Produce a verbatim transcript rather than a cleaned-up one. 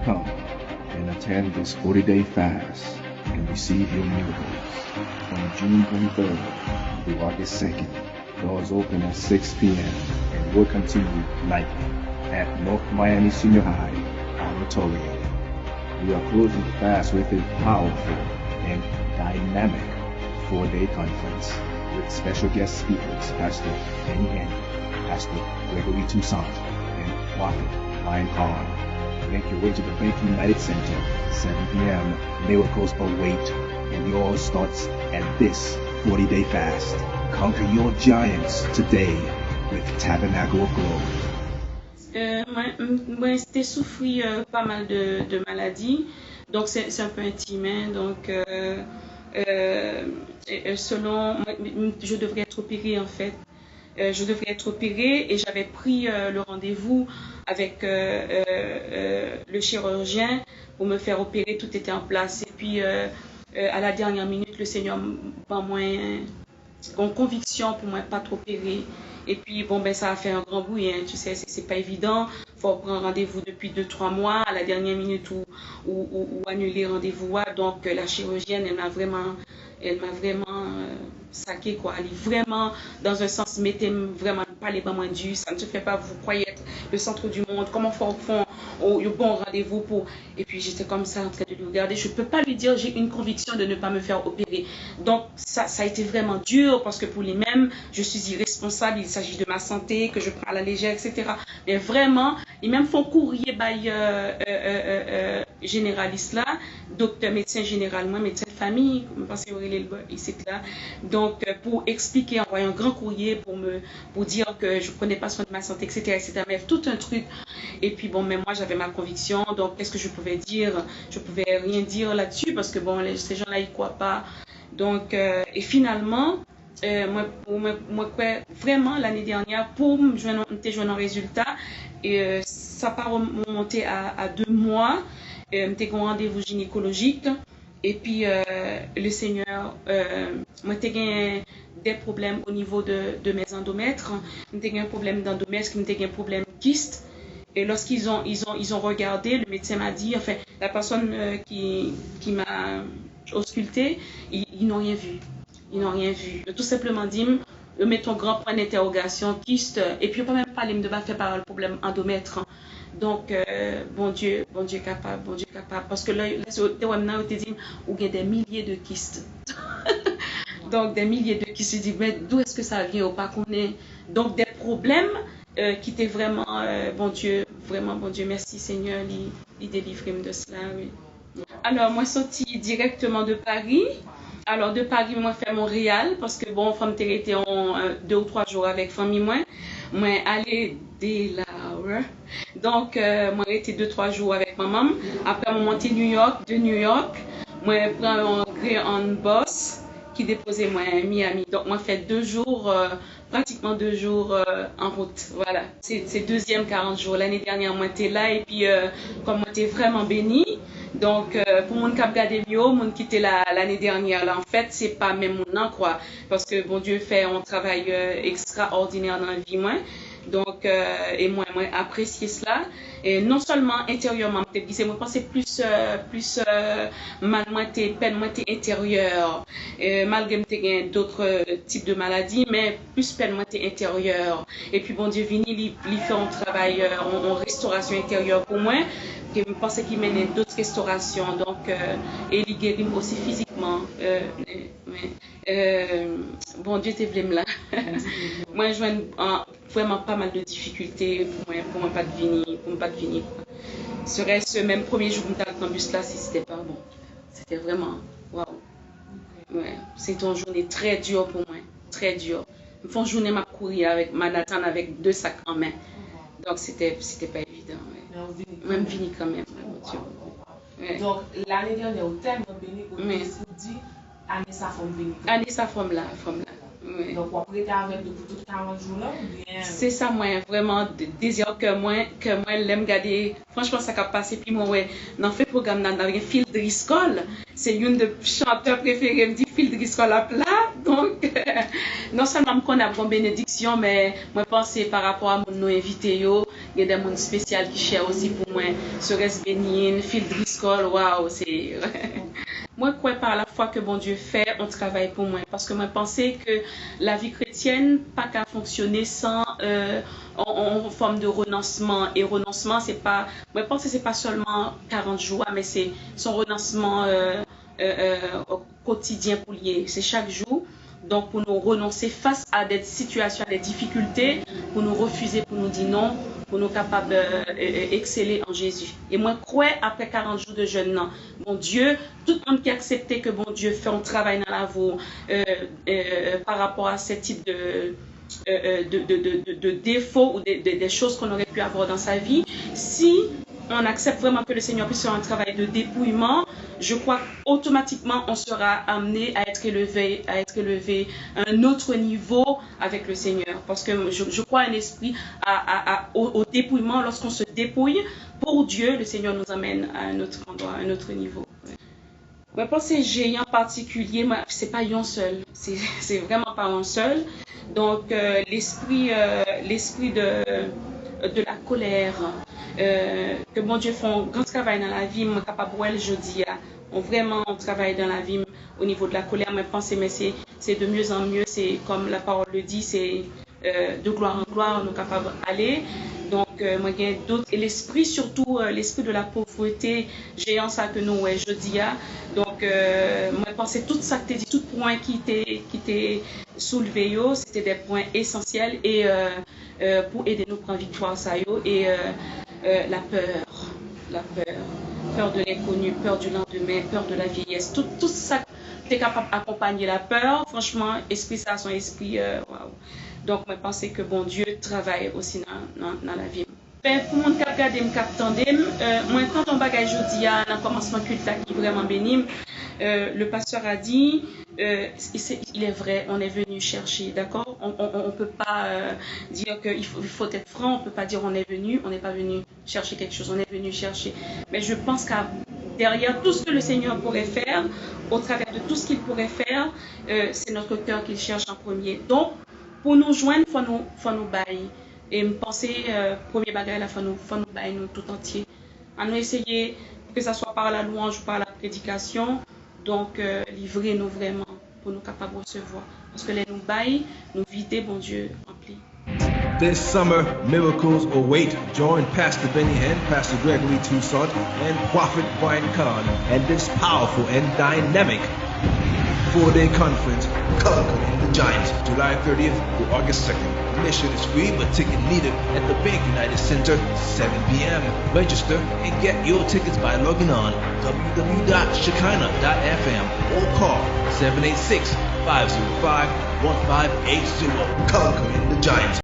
Come and attend this forty-day fast and receive your miracles. From June twenty-third through August second, doors open at six p.m. and will continue nightly at North Miami Senior High Auditorium. We are closing the fast with a powerful and dynamic four-day conference with special guest speakers Pastor Benny Hinn, Pastor Gregory Toussaint, and Prophet Ryan Carr. Make your way to the Bank United Center, seven p.m. Miracles await, and yours starts at this forty-day fast. Conquer your giants today with Tabernacle of Glory. Euh, mwen, m- mwen te soufri euh, pa mal de, de maladi. Donc, c'est c'est un peu intime. Hein, donc, euh, euh, euh, selon. Moi, m- je devrais être opérée, en fait. Euh, je devrais être opérée et j'avais pris euh, le rendez-vous avec euh, euh, euh, le chirurgien pour me faire opérer. Tout était en place. Et puis, euh, euh, à la dernière minute, le Seigneur ban mwen yon konviksyon pou mwen pa t opere. Epi, bon, ben, sa a fè yon gran bri, hein, tu sais, c'est c'est pas évident. Faut prendre rendez-vous depuis deux trois mois. À la dernière minute, ou, ou, ou, ou annuler rendez-vous. Hein. Donc, euh, la chirurgienne, elle m'a vraiment, elle m'a vraiment euh, saqué, quoi. Elle est vraiment, dans un sens, mettez vraiment parler ban mwen du. Ça ne se fait pas, vous croyez être le centre du monde. Comment faut font un bon rendez-vous pour Et puis j'étais comme ça en train de le regarder. Je ne peux pas lui dire, j'ai une conviction de ne pas me faire opérer. Donc ça, ça a été vraiment dur parce que pour lui-même, je suis irresponsable, il s'agit de ma santé, que je prends à la légère, et cetera. Men vreman, li menm fè yon kourye bay euh, euh, euh, euh, euh, generalis la, doktè, medsen jeneral mwen, medsen de famiy, m panse yo rele l isit la. Donk, euh, pou eksplike, anvoye yon gran kourye pou me pour dire que je prenais pas soin de ma santé, et cetera, et cetera. Mais tout un truc. Et puis bon, mais moi j'avais ma conviction, donc qu'est-ce que je pouvais dire? Je pouvais rien dire là-dessus parce que bon, les- ces gens-là, ils croient pas. Donc, euh, et finalement, euh, moi, pour moi, moi, quoi, vraiment, l'année dernière, pour me joindre, me joindre un résultat, et euh, ça pas remonté à, à deux mois, euh, me un rendez-vous gynécologique. Epi, euh, le Seigneur, euh, mwen te gen des problèmes au niveau de, de mes endomètres. Mwen te gen pwoblèm d'endomètre, mwen te gen pwoblèm kyste. Et lorsqu'ils ont, ils ont, ils ont regardé, le médecin m'a dit, enfin, la personne euh, qui, qui m'a ausculté, ils, ils n'ont rien vu. Ils n'ont rien vu. Yo tou senpleman di m, yo met yon gran pwen entèwogasyon, kyste, epi yo pa menm pale m de bagay fè pawòl pwoblèm andwomèt. Donk, euh, Bondye, Bondye kapab, Bondye kapab. Paske lè, lè yo te wè m nan, yo te di m, ou gen des milliers de kist. Donk, des milliers de kist, yo di, men d'où est-ce que ça vient, yo pa konnen. Donk, des problèmes euh, ki te vrèman, euh, Bondye, vrèman, Bondye, mèsi, Senyè, li, li delivre m de sela, wi. Alò, mwen soti dirèkteman de Paris. Alò, de Paris, mwen fè Montréal, paske, bon, fò m te rete yon, euh, de ou twa jou avèk fanmi mwen. Mwen ale de la, wi. Donk, euh, mwen rete de twa jou avèk manman m. Apre, mwen monte New York. De New York, mwen pran yon Greyhound bus ki depoze mwen Miami. Donk, mwen fè de jou, euh, pratikman de jou euh, an wout. Vwala. Se se dezyèm karant jou. Lane dènyè, mwen te la, epi euh, kòm mwen te vrèman beni, donk, euh, pou moun k ap gade m yo, moun ki te la lane dènyè la, anfèt, se pa menm moun nan, kwa. Paske Bondye fè yon travay euh, ekstraòdinè nan vi mwen. Donk, euh, e mwen, mwen apresye sela. E non sèlman enteryèman, m te brize, mwen panse plis, euh, plis euh, mal mwen te, pèn mwen te enteryè. Euh, malgre m te gen dòt euh, tip de maladi, men plis pèn mwen te enteryè. Epi Bondye vini, li, li fè yon travay, euh, yon, yon restorasyon enteryè pou mwen, ke m panse ki mennen dòt restorasyon. Donk, euh, e li geri m osi fizikman. Euh, men, euh, Bondye te vle m la. Mwen jwenn an, vrèman pa mal de difikilte pou mwen, pou mwen pa t vini, pou m pa t vini. Serait-ce menm premye jou pou m t al pran bis la, si se te pa bon. Se te vrèman, waw. Wi, se te yon jounen trè di pou mwen, trè di. M fè yon jounen m ap kouri avèk Manhattan avèk de sak an men. Donk se te, se te pa evidan, wi. Men w vini kanmenm. Mwen m vini kanmenm, wi, Bondye. Wi. Donk, lane dènyè, ou tèlman beni, ou te, ou di, ane sa fò m vini kanmenm. Ane sa fò m la, fò m la. Wi. Donk, w ap rete avè l depi tout karant jou la, oubyen? Se sa mwen, vrèman, de- dezè kè mwen, kè mwen, lè m gade, franchman, sa k ap pase, pi mwen wè, nan fen pwogram nan, n ap gen Phil Driscoll, se youn de chantè prefere m, di Phil Driscoll ap la, donk, non sèlman m konnen ap gon benediksyon, men mwen panse pa rapò a moun nou envite yo, Gen de moun espesyal ki chè osi pou mwen. Serait-ce Benny Hinn, Phil Driscoll, waw, se... Mwen kwè pa lafwa ke Bondye fè yon travay pou mwen, paske mwen panse ke lavi kretyèn pa ka fonksyone san euh, yon fòm de renansman. E renansman, se pa, mwen panse se pa sèlman karant jou a, men se se yon renansman euh, euh, euh, kotidyen pou l ye. Se chak jou. Donk, pou nou renonse fas a de sitiyasyon, a de difikilte, pou nou refize, pou nou di non, pou nou kapab euh, euh, euh, eksele an Jezi. E mwen kwè, apre karant jou de jèn nan, Bondye, tout moun ki aksepte ke Bondye fè yon travay nan lavi w euh, euh, pa rapò a se tip de, euh, euh, de, de, de, de, de défauts ou des, des, des choses qu'on aurait pu avoir dans sa vie, si on accepte vraiment que le Seigneur puisse faire un travail de dépouillement, je crois qu'automatiquement on sera amené à être élevé, à être élevé à un autre niveau avec le Seigneur. Parce que je, je crois à un esprit à, à, à, au, au dépouillement. Lorsqu'on se dépouille pour Dieu, le Seigneur nous amène à un autre endroit, à un autre niveau. Mwen panse jeyan patikilye, mwen, se pa yon sèl. Se, se vrèman pa yon sèl. Donk, euh, lespri, euh, lespri de, de la colère, euh, ke Bondye fè yon gran travay nan lavi m, mwen kapab wè l jodi a. Yon vrèman yon travay nan lavi m o nivo de la colère, mwen panse, men se, se de mieux en mieux, se comme la parole le dit, se euh, de gloire en gloire, nou kapab ale. Donk, euh, mwen gen dot, e lespri, sitou euh, lespri de la pauvreté, jeyan sa ke nou wè jodi a. Donk, euh, mwen panse tout sa k te di, tout pwen ki te, ki te soulve yo, se te de pwen esansyèl e euh, euh, pou ede nou pran viktwa sa yo. E euh, euh, la peur, la peur, peur de l'inconnu, peur du lendemain, peur de la vieillesse, tout, tout sa k te kapab akonpanye la peur, franchman, espri sa se yon espri, euh, waw. Donk, mwen panse ke Bondye travay osi nan, nan, nan lavi m. Ben, pou moun k ap gade m, k ap tande m, euh, mwen tande yon bagay jodi a nan kòmansman kilt la ki vrèman beni m. Euh, le pasteur a dit, euh, c'est- il est vrai, on est venu chercher, d'accord? On, on, on peut pas euh, dire qu'il faut, il faut être franc, on peut pas dire on est venu, on n'est pas venu chercher quelque chose, on est venu chercher. Mais je pense qu'à derrière tout ce que le Seigneur pourrait faire, au travers de tout ce qu'il pourrait faire, euh, c'est notre cœur qu'il cherche en premier. Donc, pou nou jwenn, fò nou, fò nou bay. E m panse, euh, premye bagay la, fò nou, fò nou bay nou tout antye. An nou eseye, ke sa swa par la louanj ou par la predikasyon, donk, euh, livre nou vrèman pou nou kapab resevwa. Paske lè nou bay, nou vide, Bondye ranpli. This summer, miracles await. Join Pastor Benny Hinn, Pastor Gregory Toussaint, and Prophet Brian Carn and this powerful and dynamic four-day conference, Conquering the Giants, July thirtieth through August second. Admission is free, but ticket needed at the Bank United Center, seven p.m. Register and get your tickets by logging on w w w dot shekinah dot f m or call seven eight six, five zero five, one five eight zero. Conquering the Giants.